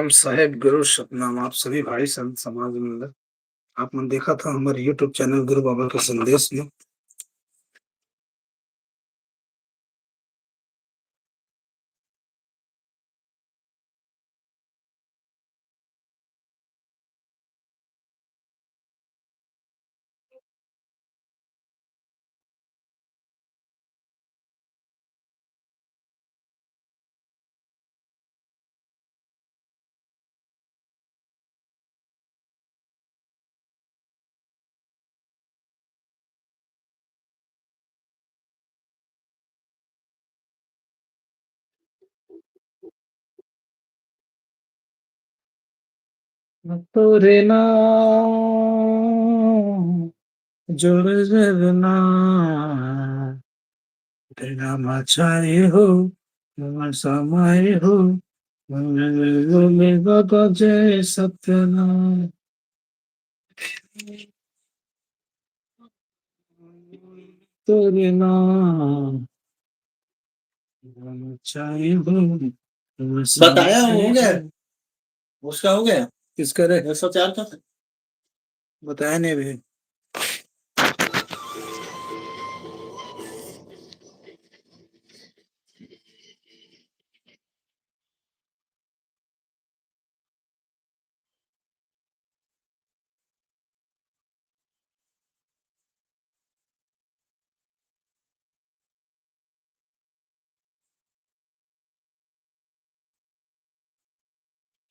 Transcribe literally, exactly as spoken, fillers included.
हम साहेब गुरु सतनाम, आप सभी भाई संत समाज मन ला। आप मन देखत हव हमर YouTube चैनल गुरु बाबा के संदेश में। तोरे नाम जोड़ जगना, तेरा मचाए हो, समय हो, जय सत्यनारायण। तोरे नाम चाहे हो, बताया हो गया? उसका हो गया? किसका रे? एक सौ चार का? बताया नहीं अभी।